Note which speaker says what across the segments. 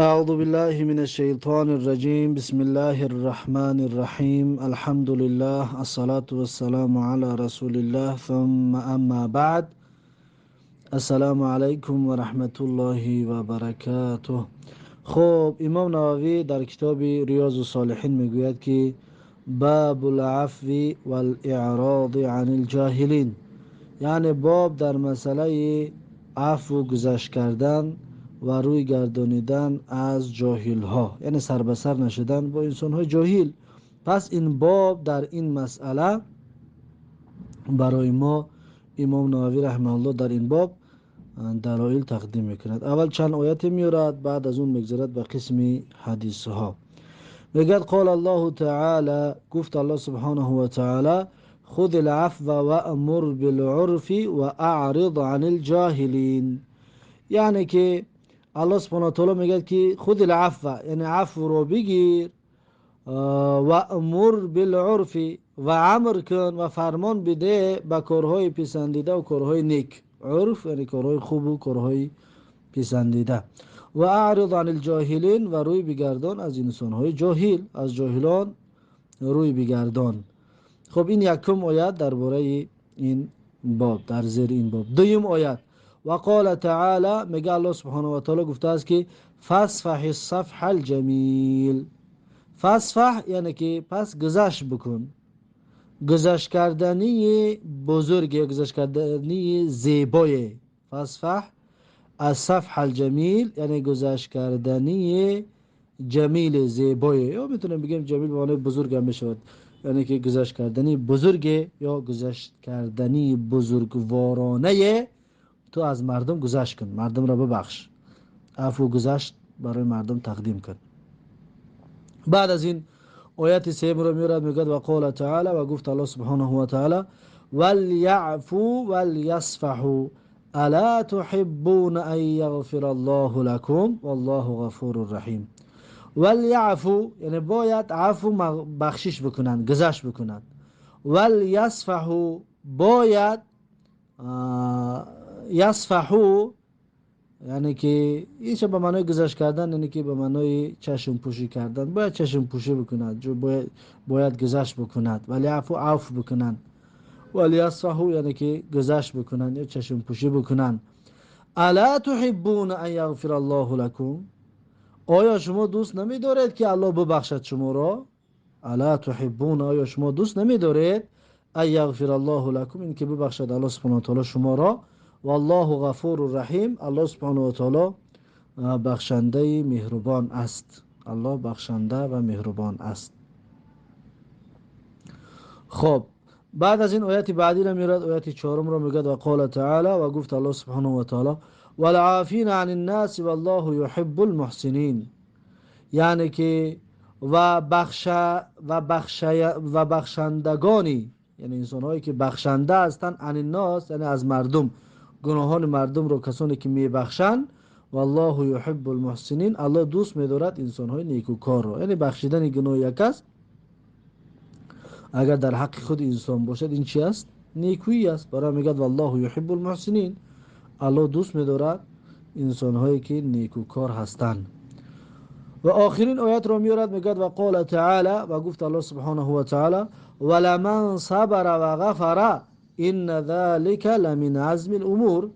Speaker 1: أعوذ بالله من الشيطان الرجيم. بسم الله الرحمن الرحيم. الحمد لله، الصلاة والسلام على رسول الله، ثم أما بعد. السلام عليكم ورحمة الله وبركاته. خب، امام نووی در کتاب ریاض الصالحین میگوید که باب العفو والاعراض عن الجاهلین، یعنی باب در مسئله عفو گذشت کردن و روی گردانیدن از جاهل ها، یعنی سر به سر نشدن با انسان های جاهل. پس این باب در این مسئله برای ما امام نووی رحمه الله در این باب دلایل تقدیم میکند. اول چند آیت میورد، بعد از اون میگذرد به قسم حدیث ها. میگد قال الله تعالی، گفت الله سبحانه و تعالی: خذ العفو وامر بالعرف واعرض عن الجاهلین. یعنی که الله سبحانه و تعالی میگه که خذ العفو، یعنی عفو رو بگیر، و امر بالعرف، و امر کن و فرمان بده به کارهای پسندیده و کارهای نیک. عرف یعنی کارهای خوب و کارهای پسندیده. و اعرض عن الجاهلین، و روی بگردان از انسانهای جاهل، از جاهلان روی بگردان. خب، این یکم آیت درباره این باب، در زیر این باب. دویم آیت: و قال تعالی، میگه الله سبحانه و تعالی گفته است که فاصفح الصفح الجمیل. فاصفح یعنی که پس گذشت بکن، گذشت کردنی بزرگ یا گذشت کردنی زیبای. فاصفح الصفح الجمیل یعنی گذشت کردنی جمیل، زیبای، یا میتونیم بگیم جمیل به معنی بزرگ هم میشود، یعنی که گذشت کردنی بزرگ یا گذشت کردنی بزرگوارانه. تو از مردم گذشت کن، مردم را ببخش، عفو گذشت برای مردم تقدیم کن. بعد از این آیت سوم رو میارد، میگه و قال تعالی، و گفت الله سبحانه و تعالی: وليعفوا وليصفحوا الا تحبون ان یغفر الله لكم والله غفور رحیم. وليعفوا یعنی باید عفو، بخشش بکنند، گذشت بکنند. وليصفحوا باید یصفحوا یعنی که اینجا به معنای گذشت کردن، یعنی که به معنای چشم پوشی کردن، باید چشم پوشی بکند، باید گذشت بکند. وليعفوا عفو بکنند، وليصفحوا یعنی که گذشت بکنند یا چشم پوشی بکنند. الا تحبون ان یغفر الله لكم، آیا شما دوست نمیدارید که الله ببخشد شما را؟ الا تحبون، آیا شما دوست نمیدارید ان یغفر الله لكم، این که ببخشد الله سبحانه و تعالی شما را؟ والله غفور رحیم، الله سبحانه و تعالی بخشنده مهربان است. الله بخشنده و مهربان است. خب، بعد از این آیت بعدی را میرد، آیت چهارم را میگه: و قال تعالی، و گفت الله سبحانه و تعالی: والعافین عن الناس والله يحب المحسنین. یعنی که و بخشندگانی، یعنی انسان که بخشنده هستند، عن الناس یعنی از مردم، گناهان مردم رو کسانی که میبخشند، والله یحب المحسنین، الله دوست میدارد انسان های نیکوکار رو. یعنی بخشیدن گناه یک است اگر در حق خود انسان باشد، این چی است؟ نیکویی است. برای میگه والله یحب المحسنین، الله دوست میدارد انسان هایی که نیکوکار هستند. و آخرین آیت رو میارد، میگه و قال تعالی، و گفت الله سبحانه و تعالی: ولمن صبر و غفر ان ذلك لمن عزم الامور.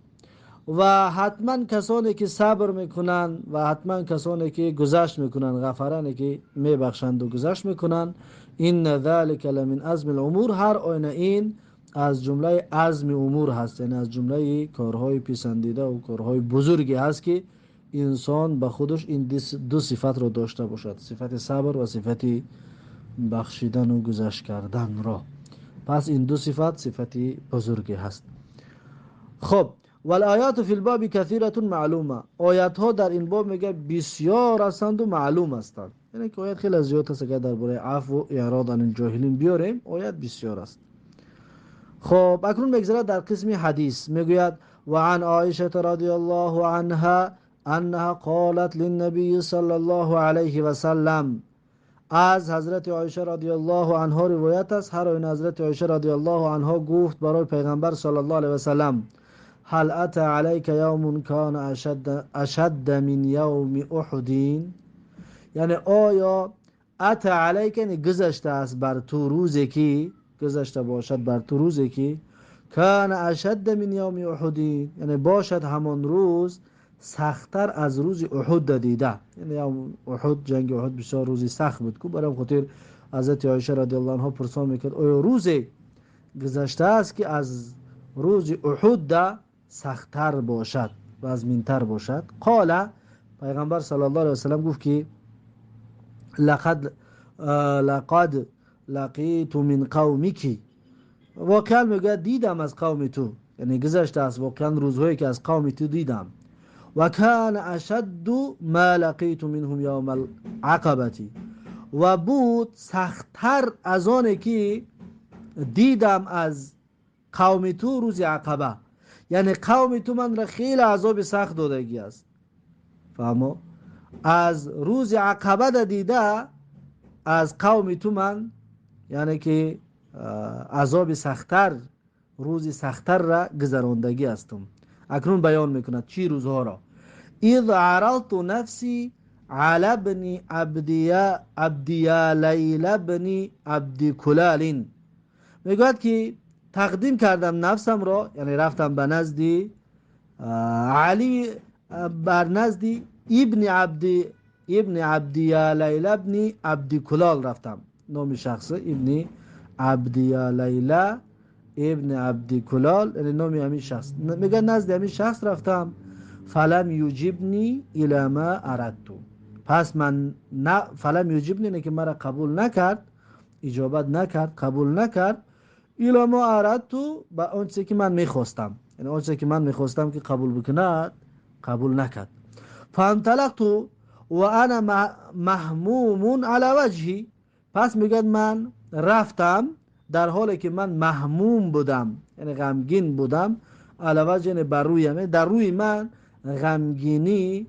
Speaker 1: و حتما کسانی که صبر میکنن و حتما کسانی که گذشت میکنن، غفرانه که میبخشند و گذشت میکنن، ان ذلك لمن عزم الامور، هر آینه این از جمله عزم امور هست، یعنی از جمله کارهای پسندیده و کارهای بزرگی هست که انسان به خودش این دو صفت رو داشته باشد، صفت صبر و صفت بخشیدن و گذشت کردن را. پس این دو صفت صفت بزرگی هست. خب، والآیات فی الباب کثیرة معلومه، آیات ها در این باب میگه بسیار هستند و معلوم هستند، یعنی که آیات خیلی زیاد هست. اگر درباره عفو و اعراض عن الجاهلین بیاریم، آیات بسیار است. خب، اکنون میگذرد در قسم حدیث. میگوید و عن عایشه رضی الله عنها انها قالت للنبی صلی الله علیه و سلم. از حضرت عایشه رضی الله عنها روایت است، هر آینه حضرت عایشه رضی الله عنها گفت برای پیغمبر صلی الله علیه و سلم: هل أتى عليك يوم كان أشد من يوم أحد؟ یعنی آیا أتى عليك یعنی گذشته است بر تو روزی که گذشته باشد بر تو روزی که كان أشد من يوم أحد، یعنی باشد همان روز سختتر از روز احد دیده. یعنی احد، جنگ احد بسیار روزی سخت بود که برای خاطر حضرت عایشه رضی الله عنها پرسان میکرد آیا روزی گذشته است که از روز احد سختتر باشد و از مینتر باشد؟ قال، پیغمبر صلی الله علیه وسلم گفت که لقد لقیت من قومک، واقعا میگه دیدم از قوم تو، یعنی گذشته است واقعا روزهایی که از قوم تو دیدم. و کان اشد ما لقیت منهم یوم العقبه، و بود سختتر از آنی که دیدم از قوم تو روز عقبه. یعنی قوم تو من را خیلی عذاب سخت دادگی است. فهمو؟ از روز عقبه دیده از قوم تو من یعنی که عذاب سختتر، روز سختتر را گذراندگی هستم. اکنون بیان میکند چی روزها را. اذ عرضت نفسی علی ابن عبدیا لیل ابن عبد کلال، میگوید که تقدیم کردم نفسم را، یعنی رفتم به نزد علی، بر نزد ابن عبدیا لیل ابن عبد کلال رفتم. نام شخص ابن عبدیا لیل ابن عبد کلال، یعنی نام همین شخص. میگه نزد همین شخص رفتم. فلم یجبنی الی ما اردت، پس من نه، فلم یجبنی نه که مرا قبول نکرد، اجابت نکرد، قبول نکرد، الی ما اردت، به آن چیزی که من میخواستم، یعنی آن چیزی که من میخواستم که قبول بکند قبول نکرد. فانطلقت و انا مهموم علی وجهی، پس میگه من رفتم در حالی که من مهموم بودم، یعنی غمگین بودم، علی وجه یعنی بر رویم، در روی من غمگینی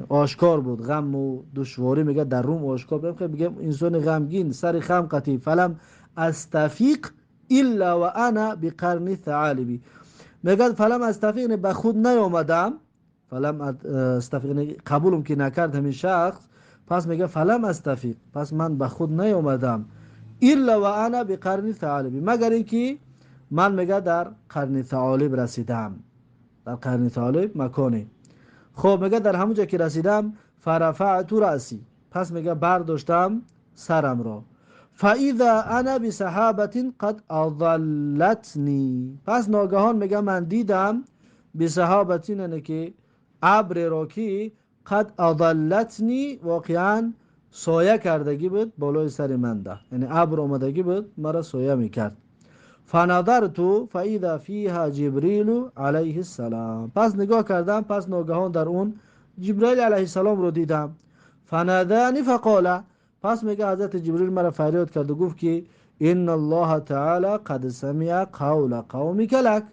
Speaker 1: آشکار بود، غم و دشواری میگه در روم آشکار بود. خب میگه انسان غمگین سر خم قطی. فلم استفیق الا و انا بقرن ثعالبی، میگه فلم استفیق یعنی به خود نیامدم، فلم استفیق یعنی قبولم که نکرد همین شخص، پس میگه فلم استفیق، پس من به خود نیامدم، الا و انا بقرن ثعالبی، مگر اینکه من میگه در قرن ثعالب رسیدم، در قرن ثعالب مکانی. خب میگه در همونجا که رسیدم فرفعت رأسی، پس میگه برداشتم سرم را. فاذا انا بسحابه قد اضلتنی، پس ناگهان میگه من دیدم بسحابه یعنی که ابر را که قد اضلتنی واقعا سایه کردگی بود بالای سر من ده، یعنی ابر آمدگی بود مرا سایه میکرد. فنظرت فاذا فيها جبريل علیه السلام، پس نگاه کردم، پس ناگهان در اون جبرئیل علیه السلام رو دیدم. فنادانی فقال، پس میگه حضرت جبرئیل مرا فریاد کرد و گفت که ان الله تعالی قد سمع قول قومک لک،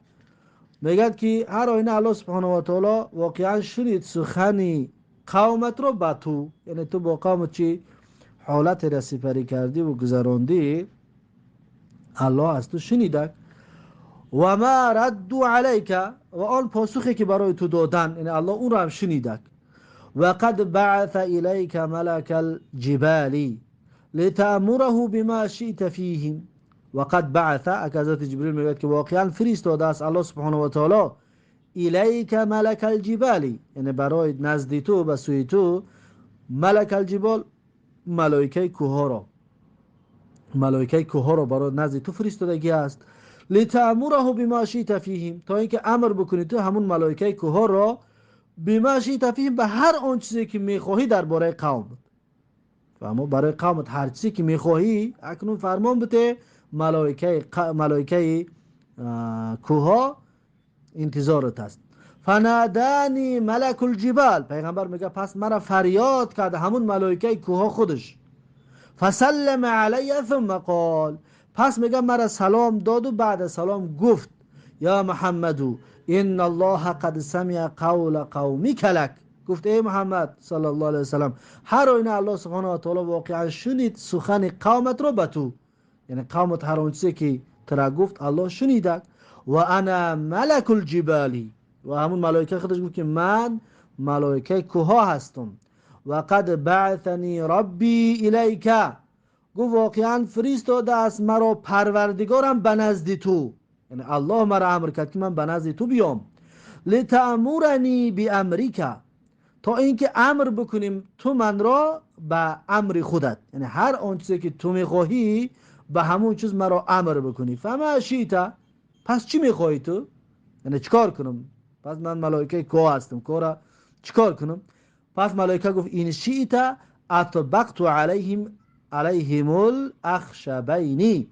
Speaker 1: میگه که هر آینه الله سبحانه و تعالی واقعا شنید سخنی قومت رو به تو، یعنی تو با قومت چی حالت را سپری کردی و گذراندی، الله از تو شنیده. و ما ردوا علیک، و آن پاسخی که برای تو دادن، یعنی الله اون رو هم شنیده. و قد بعث الیک ملک الجبال لتأمره بما شئت فیهم، و قد بعث، حضرت جبریل میگه که واقعا فرستاده است الله سبحانه و تعالی الیک ملک الجبال، یعنی برای نزد تو، به سوی تو، ملک الجبال ملائکه کوه را، ملائکه کوه را برای نزد تو فرستادگی است. لتأمره بما شئت فیهم، تا اینکه امر بکنی تو همون ملائکه کوه را، بما شئت فیهم، به هر آن چیزی که میخواهی درباره قوم. فهمو؟ برای قومت هر چیزی که میخواهی اکنون فرمان بده، ملائکه کوه انتظارت است. فنادانی ملک الجبال، پیغمبر میگه پس مرا فریاد کرد همون ملائکه کوه خودش. فسلم علی ثم قال، پس میگه مرا سلام داد و بعد سلام گفت یا محمد ان الله قد سمع قول قومک لک، گفت ای محمد صلی الله علیه وسلم هر آینه الله سبحانه و تعالی واقعا شنید سخن قومت رو به تو، یعنی قومت هر آن چیزی که ترا گفت الله شنیده. و انا ملک الجبال، و همون ملائکه خودش گفت که من ملائکه کوه هستم. و قد بعثنی ربی الیک، گفت واقعا فرستاده است مرا پروردگارم به نزد تو، یعنی الله مرا امر کرد که من به نزد تو بیام. لتأمرنی بامرک، تا اینکه امر بکنیم تو من را به امر خودت، یعنی هر آن چیزی که تو میخواهی به همون چیز مرا امر بکنی. فما شئت، پس چی میخواهی تو؟ یعنی چیکار کنم؟ پس من ملائکه کوه هستم، کوه را چیکار کنم؟ پس ملائکه گفت این شئت اطبقت علیهم الاخشبین،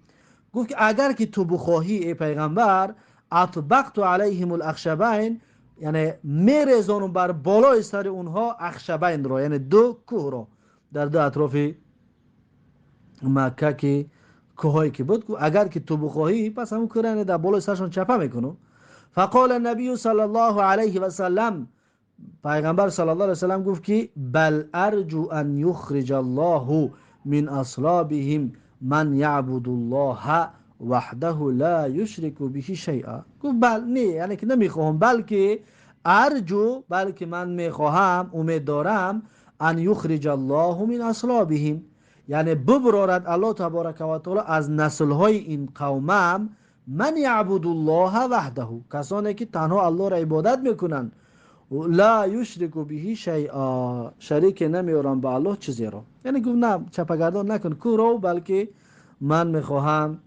Speaker 1: گفت که اگر که تو بخواهی ای پیغمبر، اطبقت علیهم الاخشبین، یعنی میرزانم بر بالای سر اونها اخشبین را، یعنی دو کوه را در دو اطراف مکه که کوهایی که بود، اگر که تو بخواهی پس همون کوه را در بالای سرشون چپه میکنم. فقال النبی صلی الله علیه و سلم، پیغمبر صلی الله علیه و سلم گفت که بل ارجو ان یخرج الله من اصلابهم من یعبد الله وحده لا یشرک به شیئا. گفت بل نه، یعنی که نمیخواهم، بلکه ارجو، بلکه من میخواهم، امید دارم، ان یخرج الله من اصلابهم، یعنی ببرارد الله تبارک و تعالی از نسلهای این قومم، من یعبد الله وحده، کسانی که تنها الله را عبادت میکنند، لا یشرک به شیئا، شریک نمیارن به الله چیزی را. یعنی گفت نه، چپگردان نکن کو، بلکه من میخواهم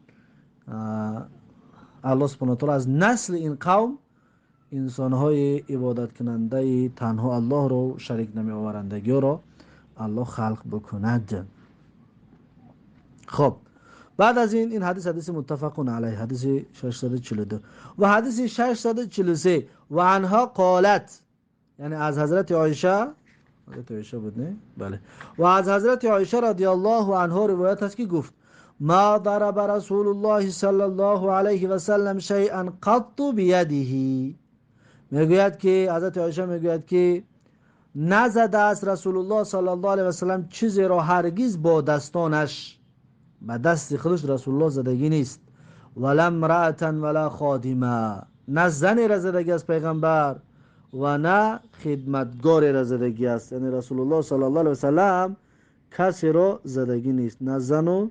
Speaker 1: الله سبحانه و تعالی از نسل این قوم انسانهای عبادت کننده تنها الله رو شریک نمی آورندگی را الله خلق بکند. خب بعد از این حدیث، حدیث متفق علیه، حدیث 642 و حدیث 643. و عنها قالت، یعنی از حضرت عایشه، حضرت عایشه بود نه؟ بله. و از حضرت عایشه رضی الله عنها روایت است که گفت ما ضرب رسول الله صلی الله علیه و سلم شیئا قط بیده. میگوید که حضرت عایشه میگوید که نزده است رسول الله صلی الله علیه و سلم چیزی را هرگز با دستانش، به دست خودش رسول الله زدگی نیست. ولا امرأة ولا خادمه، نه زنی را زدگی است پیغمبر و نه خدمتگاری را زدگی است. یعنی رسول الله صلی الله علیه و سلم کسی را زدگی نیست، نه زن و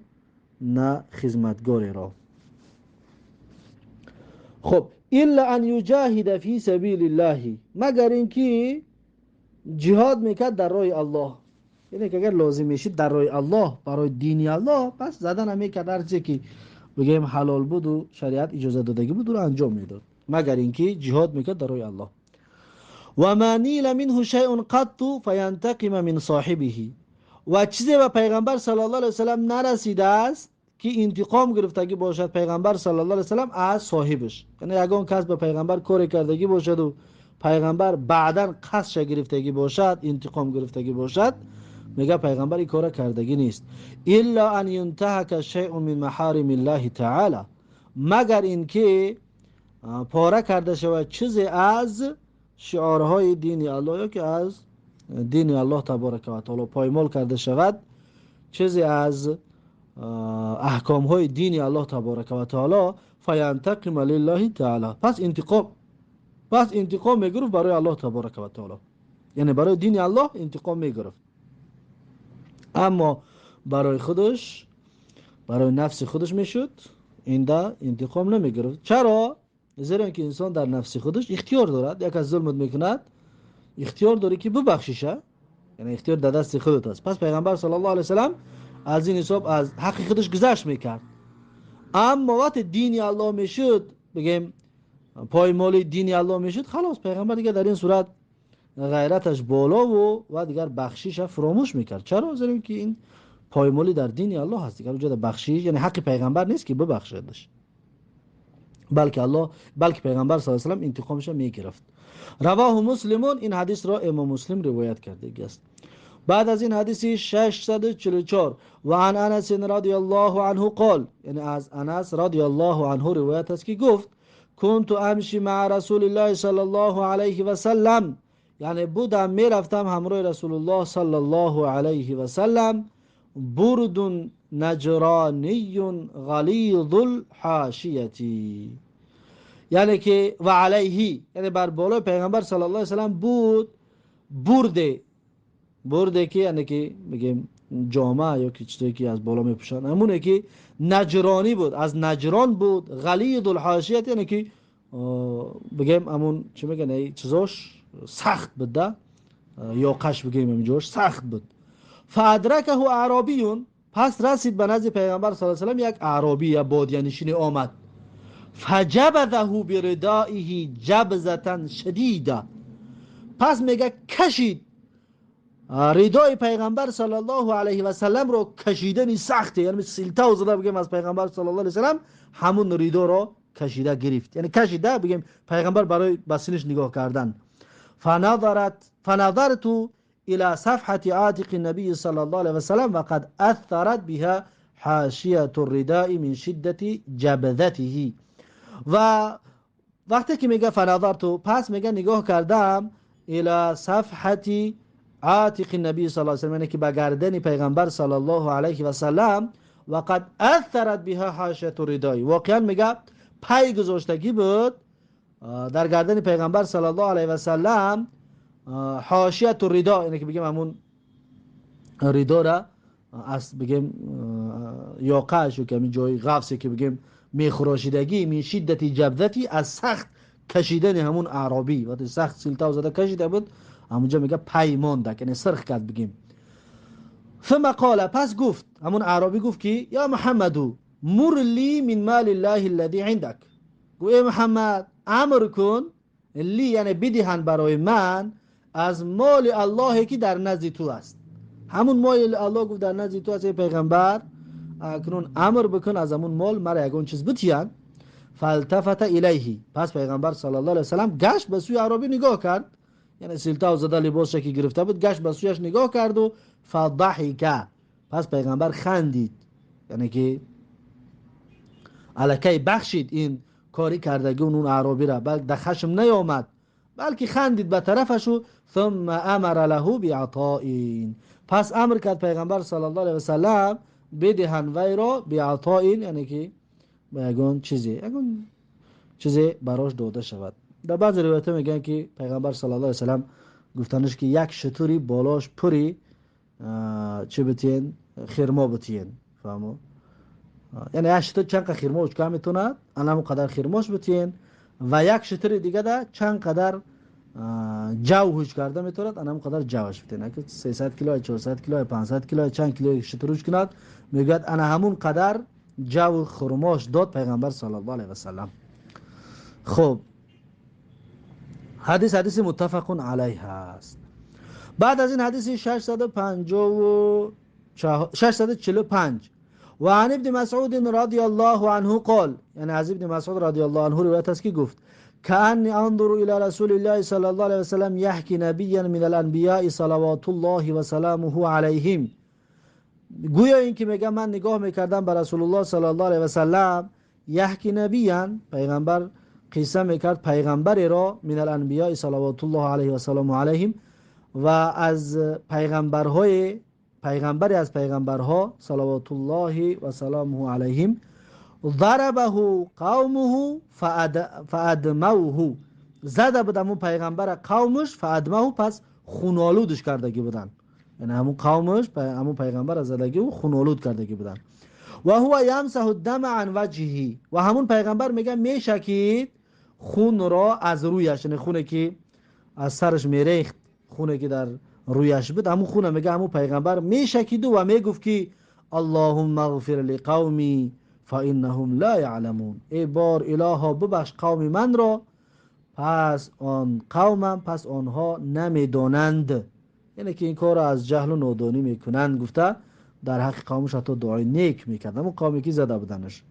Speaker 1: نه خدمتگاری را. خب الا ان یجاهد فی سبیل الله، مگر اینکه جهاد میکرد در راه الله، یعنی که اگر لازم میشید در راه الله برای دینی الله، پس زدن هم میکرد، هر چیزی که بگیم حلال بود و شریعت اجازه دادگی بود رو انجام میداد، مگر اینکه جهاد میکرد در راه الله. و ما نیل منه شیء قط فینتقم من صاحبه، و چیزی به پیغمبر صلی الله علیه و سلم نرسیده است که انتقام گرفتگی باشد پیغمبر صلی الله علیه و سلم از صاحبش. یعنی یگان کس به پیغمبر کار کردگی باشد و پیغمبر بعدا قصدش گرفتگی باشد، انتقام گرفتگی باشد، میگه پیغمبر این کار کردگی نیست. الا ان ینتهک شیء من محارم الله تعالی، مگر اینکه پاره کرده شود چیزی از شعارهای دین الله، یا که از دین الله تبارک و تعالی پایمال کرده شود چیزی از احکام های دین الله تبارک و تعالی، فینتقم لله تعالی، پس انتقام میگرفت برای الله تبارک و تعالی، یعنی برای دین الله انتقام میگرفت، اما برای خودش، برای نفس خودش میشد اینده انتقام نمیگرفت. چرا؟ زیرا که انسان در نفس خودش اختیار دارد، یک از ظلمت میکند اختیار داری که ببخشیشه، یعنی اختیار در دست خودت است. پس پیغمبر صلی الله علیه و سلم از این حساب از حق خودش گذشت میکرد. اما وقت دین الله میشد، بگیم پایمال دین الله میشد، خلاص پیغمبر دیگه در این صورت غیرتش بالا و دیگر بخشیش فراموش میکرد. چرا؟ زیرا که این پایمالی در دین الله هست دیگر، اونجا بخشیش یعنی حق پیغمبر نیست که ببخشدش، بلکه الله، بلکه پیغمبر صلی الله علیه و سلم انتقامش میگرفت. رواه مسلمون، این حدیث را امام مسلم روایت کرده است. بعد از این حدیث 644 و عن انس رضی الله عنه قال، یعنی از انس رضی الله عنه روایت است که گفت كنت امشی مع رسول الله صلی الله علیه و سلم، یعنی بودم میرفتم همراه رسول الله صلی الله علیه و سلم، برد نجرانی غلیظ الحاشیه، یعنی که و علیه، یعنی بر بالای پیغمبر صلی الله علیه و سلم بود برده، برده که یعنی که بگیم جامعه یا که چیزی که از بالا میپوشن، همونه که نجرانی بود، از نجران بود، غلیظ الحاشیه، یعنی که بگیم همون چی میگن ای چیزاش سخت بود ده، یا قش بگیم اینجاش سخت بود. فادرکه اعرابیون، پس رسید به نزد پیغمبر صلی الله علیه و سلم یک اعرابی یا بادیه نشین آمد. فجبذه بردائه جبذة شدیده، پس میگه کشید ردای پیغمبر صلی الله علیه و سلم رو، کشیدن سخته، یعنی سلطه زده بگیم از پیغمبر صلی الله علیه و سلم، همون ردا رو کشیده گرفت، یعنی کشیده بگیم پیغمبر برای بسینش نگاه کردن. فنظرت الى صفحة عاتق النبي صلى الله عليه وسلم وقد اثرت بها حاشیه الرداء من شدة جبذته. و وقتی که میگه فنظرت، پس میگه نگاه کردم الى صفحة عاتق النبي صلى الله عليه وسلم، یعنی که به گردن پیغمبر صلی الله علیه و سلم، وقد اثرت بها حاشیه الرداء، واقعا میگه پای گذاشتگی بود در گردن پیغمبر صلی الله علیه و سلم حاشیه الرداء، یعنی که بگیم همون ردا را از بگیم یاقه‌اش که همین جای غفصی که بگیم میخراشیدگی، من شدت جبذتی، از سخت کشیدن همون اعرابی، وقتی سخت سلطه زده کشیده بود همونجا میگه پای مانده، یعنی سرخ کرد بگیم. ثم قال، پس گفت همون اعرابی گفت که یا محمد مر لی من مال الله الذی عندك، گفت ای محمد امر کن، لی یعنی بدهن برای من از مال الله که در نزد تو است، همون مال الله گفت در نزد تو است ای پیغمبر، اکنون امر بکن از همون مال مرا یگان چیز بتیان. فالتفت الیه، پس پیغمبر صلی الله علیه و سلم گشت به سوی اعرابی نگاه کرد، یعنی سلطه زده لباسش که گرفته بود گشت به سویش نگاه کرد و فضحک، پس پیغمبر خندید، یعنی که الکی بخشید این کاری کردگی اون اعرابی را، بلکه در خشم نیامد بلکه خندید به طرفش. و ثم امر له بعطاء، پس امر کرد پیغمبر صلی الله علیه و سلم بدهن وی را بعطاء، یعنی که به یگان چیزی، یگان چیزی براش داده شود. در بعض روایت میگن که پیغمبر صلی الله علیه و سلم گفتنش که یک شتری بالاش پری چه بتین خرما بتین، فهمو؟ یعنی یک شتر چند خرما اوچ کم میتونه انمو قدر خرماش بتین و یک شتر دیگه ده چند قدر جو هوش کرده میتونه انمو قدر جوش بتین، اگه 300 کیلو 400 کیلو 500 کیلو چند کیلو شتر هوش کند، میگوید انا همون قدر جو خرماش داد پیغمبر صلی الله علیه و سلم. خب حدیث حدیث متفق علیه است. بعد از این حدیث 645 و عن ابن مسعود رضی الله عنه قال، یعنی از ابن مسعود رضی الله عنه روایت است که گفت كأني انظر الى رسول الله صلى الله عليه وسلم يحكي نبيا من الانبیاء صلوات الله وسلامه عليهم، گویا این که میگه من نگاه میکردم به رسول الله صلی الله علیه و سلم، یحکی نبیا، پیغمبر قصه میکرد پیغمبری را، من الانبیاء صلوات الله علیه و سلام علیهم، و از پیغمبرهای پیغمبری از پیغمبرها صلوات الله و سلامه علیهم، ضربه قومه فادموه، زده بود همون پیغمبر قومش، فادموه پس خونالودش کردگی بودن، یعنی همون قومش همون پیغمبر زدگی و خونالود کردگی بودن. و هو یمسح الدم عن وجهه، و همون پیغمبر میگه میشکید خون را از رویش، یعنی خونه که از سرش میریخت، خونه که در رویش بود همون خونه میگه همون پیغمبر میشکید و میگفت که اللهم اغفر لقومی فانهم لا یعلمون، ای بار الها ببخش قوم من را، پس آن قومم پس آنها نمیدانند، یعنی که این کار را از جهل و نادانی میکنند، گفته در حق قومش حتی دعای نیک میکرد، همون قومی که زده بودنش.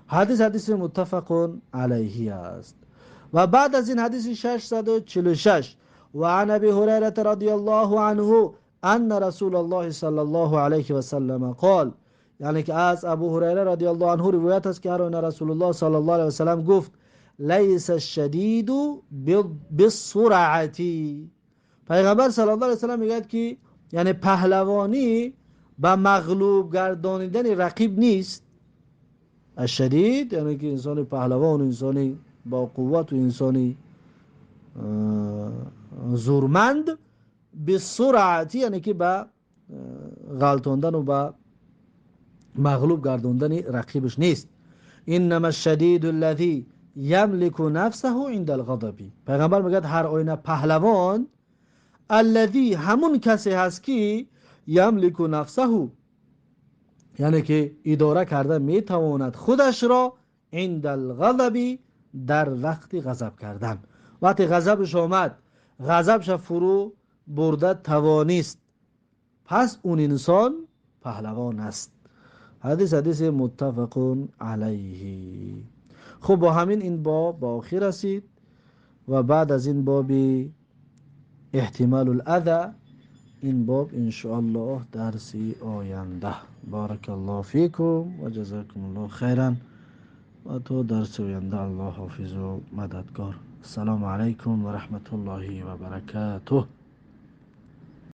Speaker 1: حدیث حدیث متفق علیه است. و بعد از این حدیث 646 و عن ابی هریره رضی الله عنه ان رسول الله صلی الله علیه و سلم قال، یعنی که از ابو هریره رضی الله عنه روایت است که هر رسول الله صلی الله علیه و سلم گفت لیس الشدید بالسرعه. پیغمبر صلی الله علیه و سلم میگه که یعنی پهلوانی به مغلوب گردانیدن رقیب نیست. الشدید یعنی که انسان پهلوان و انسان با قوت و انسانی زورمند بالسرعة، یعنی که به غلطاندن و به مغلوب گرداندن رقیبش نیست. انما الشدید الذی یملک نفسه عند الغضب. پیغمبر میگه هر آینه پهلوان الذی همون کسی هست که یملک نفسه، یعنی که اداره کرده میتواند خودش را عند الغضب، در وقت غضب کردن. وقتی غضبش آمد، غضبش فرو برده توانست، پس اون انسان پهلوان است. حدیث حدیث متفق علیه. خب با همین این باب با آخر رسید و بعد از این باب احتمال الاذى، این باب انشاءالله درسی آینده. بارک الله فیکم و جزاکم الله خیرا و تا درس آینده الله حافظ و مددگار. السلام علیکم و رحمت الله و برکاته.